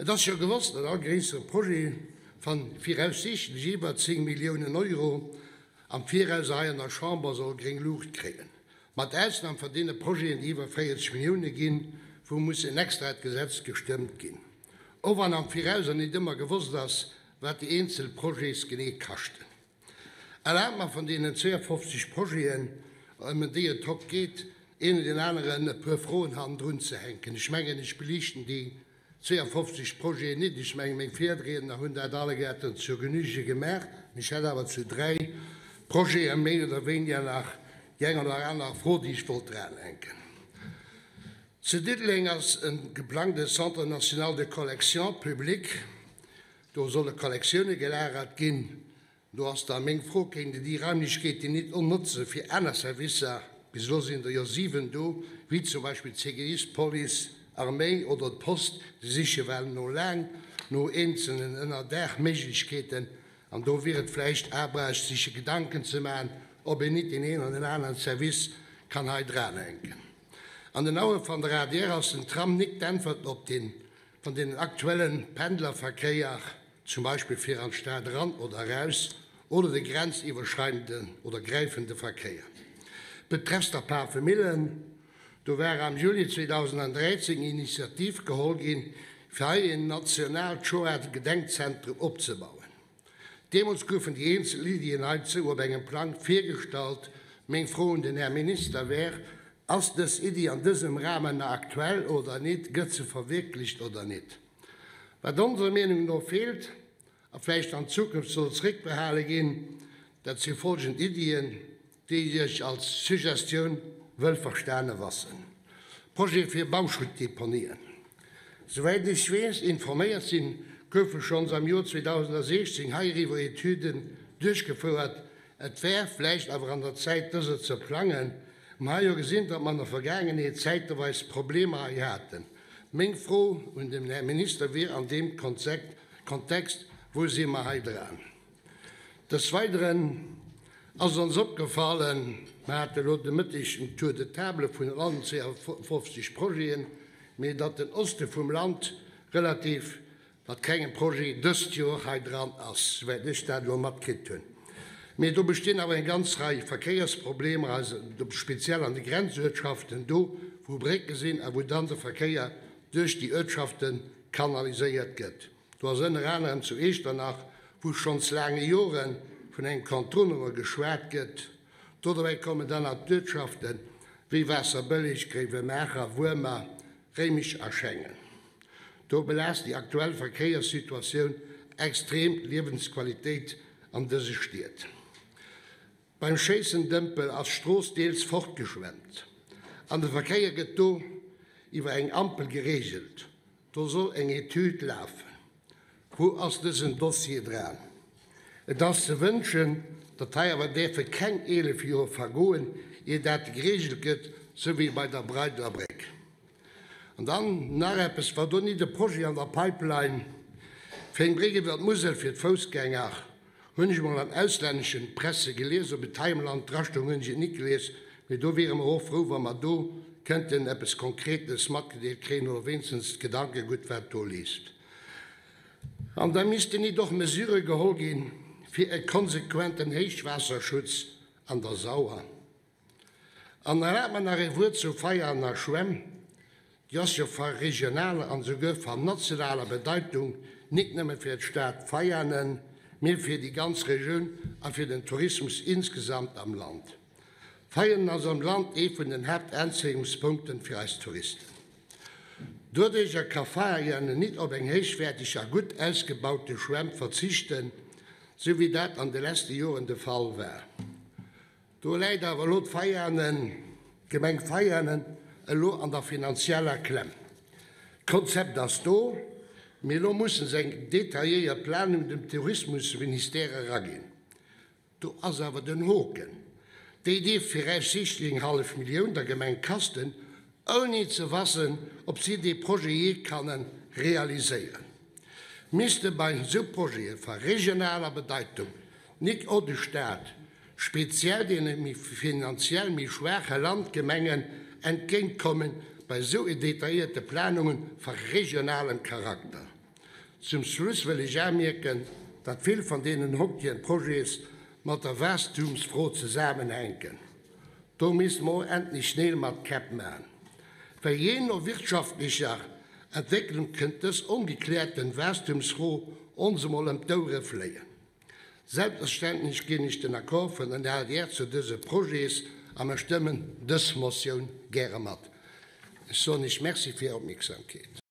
Et ass jo gewosst, datt all gréissere Projet van viraussiichtlech iwwer 10 Milliounen Euro am Viraus hei an der Chamber soll gréng Luucht kréien. Mat Ausnam van deene Projeten, déi iwwer 40 Millioune ginn, wou muss en extraet Gesetz gestëmmt ginn. Och wann am Virauser nit ëmmer gewosst ass, wat déi eenzel Projets genee kaschten. Erlaabt mer, van deenen 52 Projeten, ëm déi et hokt geet, een oder deen aneren e puer Froen hannendrun ze hänken. Ech mengen, ech beliichten déi 52 Projeten nit. Ech mengen, meng Virriedner hunn dat alleguerten zur Genüge gemaach. Mee ech hätt awer zu dräi Projete méi oder wéiniger nach déi eng oder aner Fro, déi ech wollt dranhänken. Zu Diddeleng ass e geplangte Centre national de collection publique. Do solle Kollektioune gelagert ginn. Do ass da meng Fro, Kéint een déi Raimlechkeeten nit och notze fir aner Servicer? Bis elo sinn der jo 7 do, wéi zum Beispill CGDIS, Police, Arméi oder d'Post. Déi siche well no laang no eenzelnen Ënnerdaachméiglechkeeten. An do wier et vläicht abrecht, sech Gedanken ze maachen, ob een nit deen een an den aneren Service kann hei dranhänken. An den Aue van der adr ass den Tram nik d'Äntwert op den van den aktuellen Pendlerverkéier, zum Beispill fir an d'Stad eran oder eraus, oder de grenziwwerschreidenden oder gräifende Verkéier. Betreffs der Pafemillen, do war am Juli 2013 eng Initiativ geholl ginn, fir hei en nationaalt Shoah-Gedenkzentrum opzebauen. Deemools goufen déi eenzel Iddien heizou op engem Plang virgestallt. Meng Fro un den Här Minister wär, Ass dës Iddi an dësem Rahmen nach aktuell oder nit? Gëtt se verwierklecht oder nit? Wat onser Meenung no feelt a vläicht an Zukunft soll zréckbehale ginn, dat si folgend Iddien, déi ech als Suggestioun wëll verstane wassen. Projet fir Bauschuttdeponien. Souwäit ech weess, informéiert sinn, goufe schonns am Joer 2016 heiriwwer Etüden duerchgefouert. Et wär vläicht awer an der Zäit, dëser ze plangen. Mer ha jo gesinn, datt mer an der Vergaangenheet zäiteweis Problemer hei haten. Meng Fro un den Här Minister wier an deem Kontext, Wou si mer hei dran? Des Weideren ass ons opgefallen, mer hate elo de Mëtteg en Tour de table vun allen 52 Projeten, mee datt den Oste vum Land relativ mat kengem Projet dëst Joer hei dran ass, souwäit ech dat elo matkritt hunn. Mee do bestinn awer eng ganz Rei Verkéiersproblemer, speziell an de Grenzuertschaften, do wou Brécke sinn a wou dann de Verkéier duerch déi Uertschafte kanaliséiert gëtt. Do ass ënner anerem zu Eechternach, wou schonns laange Jore vun engem Contournement geschwat gëtt. Do derbäi kommen dann nach d'Uertschafte wéi Waasserbëlleg, Gréiwemaacher, Wuermer, Réimech a Schengen. Do belaasst déi aktuell Verkéierssituatioun extrem d'Liewensqualitéit an dëse Stied. Beim Schéissendëmpel ass d'Strooss deels fortgeschwemmt an de Verkéier gëtt do iwwer eng Ampel gereegelt. Do soll eng Etüd lafen. Wou ass dësen Dossier dran? Et ass ze wënschen, datt hei awer däerfe keng 11 Joer vergoen, ier dat gereegelt gëtt, sou wéi bei der Breideler Bréck. An dann nach eppes, War do nit e Projet an der Pipeline fir eng Bréck iwwer d'Musel fir d'Foussgänger? Hunn ech emol an auslänneschen Presse gelies, ob et hei am Land drastoung, hunn ech et nit gelies, mee do wiere mer och frou, wa mer do kënnten eppes Konkretes matgedeelt kréien oder wéinstens d'Gedankegutt, wat do leeft. An da missten nit och Mesurë geholl ginn fir e konsequenten Héichwaasserschutz an der Sauer? An erlaabt mer nach ee Wuert zur Veianer Schwämm, déi ass jo va regionaler an esouguer van nationaler Bedeitung, nik nëmme fir d'Stad Veianen, mee fir déi ganz Regioun a fir den Tourismus insgesamt am Land. Veianen ass am Land ee vun den Haaptanzéiungspunkten fir eis Touristen. Doduercher ka Veianen nit op eng héichwäerteg a gutt ausgebaute Schwämm verzichten, sou wéi dat an de leschte Joren de Fall war. Do läit awer elo d'Veianen, d'Gemeng Veianen, elo an der finanzieller Klemm. D'Konzept ass do, mee elo musse se eng detailléiert Planung dem Tourismusministère eraginn. Do ass awer den Hoken, déi dierf viraussichtlech eng hallef Millioun der Gemeng kasten, ouni ze wassen, ob si dee Projet jee kanne realiséieren. Misste bei esou Projete va regionaler Bedeitung nik och de Staat, speziell deene méi finanziell méi schwaache Landgemengen, entgéintkommen bei esou detailléierte Planunge va regionalem Charakter? Zum Schluss wëll ech amierken, datt vill van deenen hocktien Projets mat der Waastumsfro zesaamenhänken. Do misst mer och endlich Neel mat Käpp maachen. Well jee no wirtschaftlicher Entwécklung kënnt dës ongeklärten Waastumsfro ons emol ëm d'Ouere fléien. Selbstverständlech ginn ech den Accord vun den ADR zu dëse Projets a mer stëmmen dës Motioun gäre mat. Ech soen Iech Merci fir Är Opmierksamkeet.